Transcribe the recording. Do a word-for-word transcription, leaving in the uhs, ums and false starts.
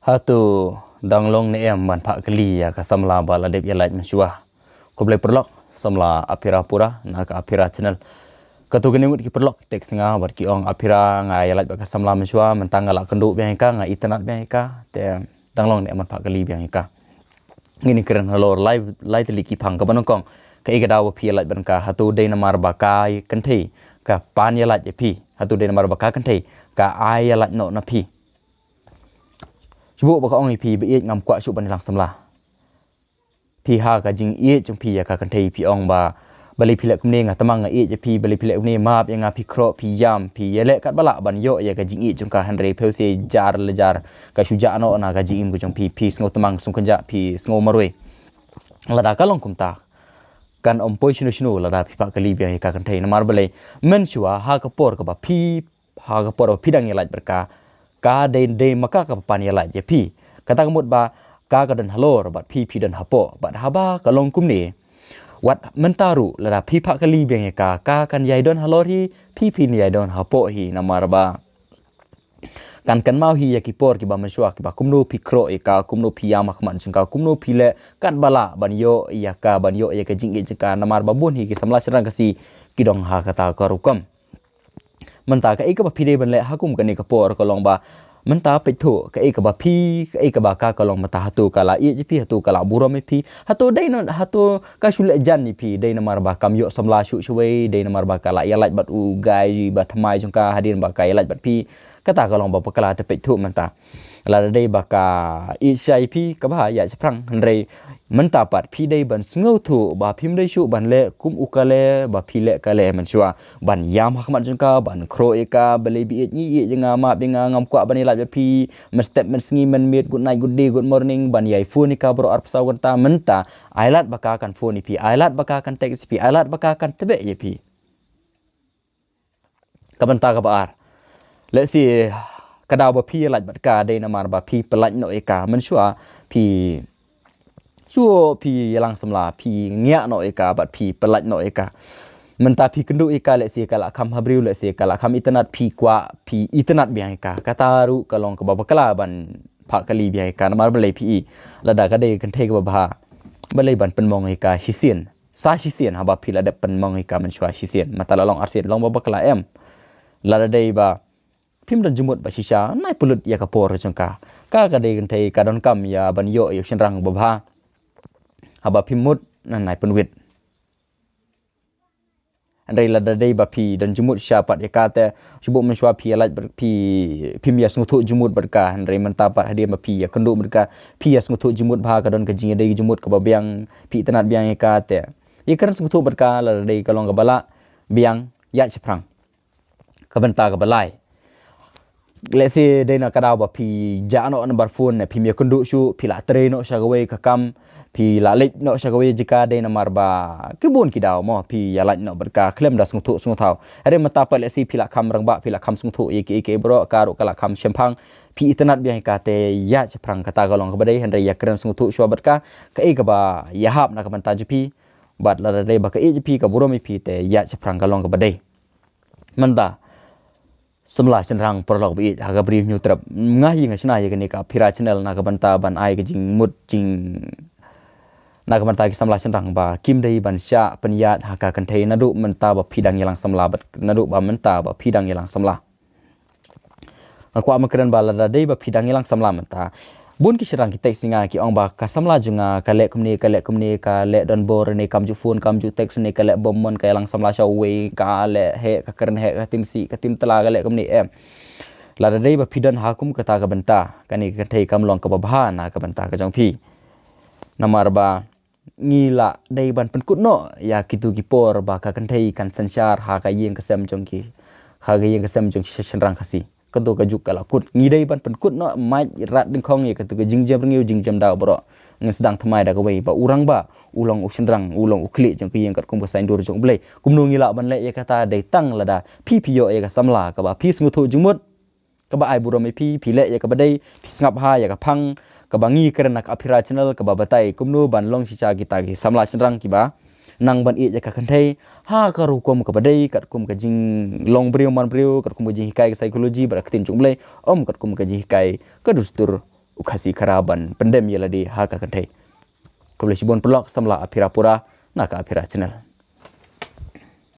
Hato dang long ne em ban phah kylli ïa ka samla ba la dep ïalait mynshuwa? Khublei paralok, samla Aphira Pura na ka Aphira Channel. Kato kine ngut ki paralok ki text nga bad ki ong, Aphira, nga ïalait bad ka samla mynshuwa, mynta nga la kynduh biang ïa ka, nga itynnad biang ïa ka, te dang long ne em ban phah kylli biang ïa ka? Ngin ïakren halor lai, lai tylli ki phang. Kaba nyngkong, kaei ka daw ba phi ïalait bad ka? Hato dei namar ba ka kynthei ka pan ïalait ïa phi? Hato dei namar ba ka kynthei ka ai ïalait noh na phi? Shu buh ba ka ong ïa phi ba ïeit, ngam kwah shuh ban ïalang samla. Phi ha ka jingïeit jong phi ïa ka kynthei phi ong ba, balei phi leh kumne, nga tymmen nga ïeit ïa phi, balei phi leh kumne, map ïa nga, phi khroh, phi ïam, phi ïaleh katba lah ban ïoh ïa ka jingïeit jong ka, hynrei phi shu jar la jar, ka shu jah noh na ka jingim ka jong phi, phi sngew tymmen, sngew kynjah, phi sngew marwei. Lada ka long kumta, kan ym poi shano shano lada phi phah kylli biang ïa ka kynthei. Namar balei? Mynshuwa ha ka por kaba phi, ha ka por ba phi dang ïalait bad ka, ka dei, dei ma ka kaba pan ïalait ïa phi. Kata ka mut ba ka, ka don halor bad phi, phi don hapoh. Bad haba ka long kumne, wat mynta ruh lada phi phah kylli biang ïa ka, ka kan ïai don halor hi, phi phin ïai don hapoh hi. Namar ba kan kynmaw hi ïa ki por kiba mynshuwa, kiba kumno phi khroh ïa ka, kumno phi ïam ha khmat jong ka, kumno phi leh katba lah ban ïoh ïa ka, ban ïoh ïa ka jingïeit jong ka. Namar ba bun hi ki samla shynrang Khasi ki don ha kata ka rukom. Mynta kaei kaba phi dei ban leh ha kum kane ka por ka long ba mynta peit thuh kaei kaba phi, kaei kaba ka, ka long mynta. Hato ka la ïeit ïa phi, hato ka la burom ïa phi, hato dei na, hato ka shu leh jan ïa phi, dei namar ba kam ïoh samla shuh shawei, dei namar ba ka la ïalait bad u guy ba thymmai jong ka hadien ba ka ïalait bad phi. Kata ka long ba bakla, te peit thuh mynta. Lada dei ba ka ïeit shisha ïa phi, kaba ïaid shaphrang, hynrei mynta pat phi dei ban sngewthuh ba phim dei shuh ban leh kum u kale, ba phi leh kale mynshuwa, ban ïam ha khmat jong ka, ban khroh ïa ka, balei ba ïeit, ngi ïeit ïa nga, map ïa nga, ngam kwah ban ïalait bad phi mynstep mynsngi mynmiet, good night, good day, good morning, ban ïai phone ïa ka baroh arphew saw kynta. Mynta ai lad ba ka kan phone ïa phi, ai lad ba ka kan text ïa phi, ai lad ba ka kan tbeh ïa phi. Ka bynta kaba ar, lehse ka daw ba phi ïalait bad ka dei namar ba phi pyllait noh ïa ka. Mynshuwa phi, shu phi ïalang samla, phi ngiah noh ïa ka bad phi pyllait noh ïa ka. Mynta phi kynduh ïa ka, lehse ka la kham ha briew, lehse ka la kham itynnad, phi kwah phi itynnad biang ïa ka. Kata ruh ka long kaba bakla ban phah kylli biang ïa ka. Namar balei phi i, lada ka dei kynthei kaba bha, balei ban pynmong ïa ka shisien? Sa shisien haba phi la dep pynmong ïa ka mynshuwa shisien. Mynta la long arsien, long ba bakla em. Lada dei ba phim don jingmut ba shisha, nai pynlut ïa ka por jong ka. Ka, ka dei kynthei ka donkam ïa ban ïoh ïa u shynrang ba bha. Haba phim mut, nai pynwit. Hynrei lada dei ba phi don jingmut shisha pat ïa ka, te shu buh mynshuwa phi ïalait bad, phi, phim ïa sngewthuh jingmut bad ka. Hynrei mynta pat hadien ba phi ïa kynduh bad ka, phi ïa sngewthuh jingmut bha, ka don ka jingïadei jingmut kaba biang, phi itynnad biang ïa ka, te ïa kren sngewthuh bad ka, lada dei ka long kaba lah biang, ïaid shaphrang. Ka bynta kaba lai, lehse dei na ka daw ba phi jah noh number phone, ne phim ïa kynduh shuh, phi la trei noh sha kawei ka kam, phi la leit noh sha kawei jaka, dei namar ba ki bun ki daw mo phi ïalait noh bad ka khlem da sngewthuh sngewthaw. Hynrei mynta pat lehse phi la kham rangbah, phi la kham sngewthuh ïa ki, ïa ki baroh, ka ruh ka la kham shemphang, phi itynnad biang ïa ka, te ïaid shaphrang. Kata ka long kaba dei, hynrei ïa kren sngewthuh shuwa bad ka, kaei kaba ïahap na ka bynta jong phi, bad lada dei ba ka ïeit jong phi, ka burom ïa phi, te ïaid shaphrang, ka long kaba dei. Mynta samla shynrang paralok ba ïeit ha ka Bri Hynñiewtrep, nga hi nga shna ïa kane ka Aphira Channel na ka bynta ban ai ka jingmut jing, na ka bynta ki samla shynrang ba kim dei ban shah pynïaid ha ka kynthei naduh mynta ba phi dang ïalang samla, bad naduh ba mynta ba phi dang ïalang samla. Nga kwah ban kren ba lada dei ba phi dang ïalang samla mynta, bun ki shynrang ki text ïa nga, ki ong ba ka samla jong nga ka leh kumne, ka leh kumne, ka leh donbor ne, kam ju phone, kam ju text ne, ka leh bymman, ka ïalang samla sha uwei, ka leh heh, ka kren heh, ka tim sih, ka tim tla, ka leh kumne em. Lada dei ba phi don ha kum kata ka bynta, kane ka kynthei kam long kaba bha na ka bynta ka jong phi. Namar ba ngi la dei ban pynkut noh ïa kito ki por ba ka kynthei kan synshar ha ka ïing ka sem jong ki, ha ka ïing ka sem jong ki shynrang Khasi. Kato ka juk ka la kut. Ngi dei ban pynkut noh, mait rat dyngkhong ïa kato ka jingjem rngiew, jingjem daw baroh. Ngin sdang thymmai da kawei ba u rangbah u long u shynrang, u long u khlieh jong ka ïing katkum ka saiñdur jong U Blei. Kumno ngi lah ban leh ïa kata? Dei tang lada phi, phi ïoh ïa ka samla kaba phi sngewthuh jingmut, kaba ai burom ïa phi, phi leh ïa kaba dei, phi sngap ha ïa ka phang kaba ngi kren na ka Aphira Channel, kaba batai kumno ban long shisha kita ki samla shynrang kiba nang ban ïeit ïa ka kynthei ha ka rukom kaba dei, katkum ka jinglong briew man briew, katkum ka jinghikai ka psychology bad ka ktien jong U Blei, ym katkum ka jinghikai ka dustur u Khasi Khara ban pyndem ïa lade ha ka kynthei. Khublei shibun paralok, samla Aphira Pura na ka Aphira Channel.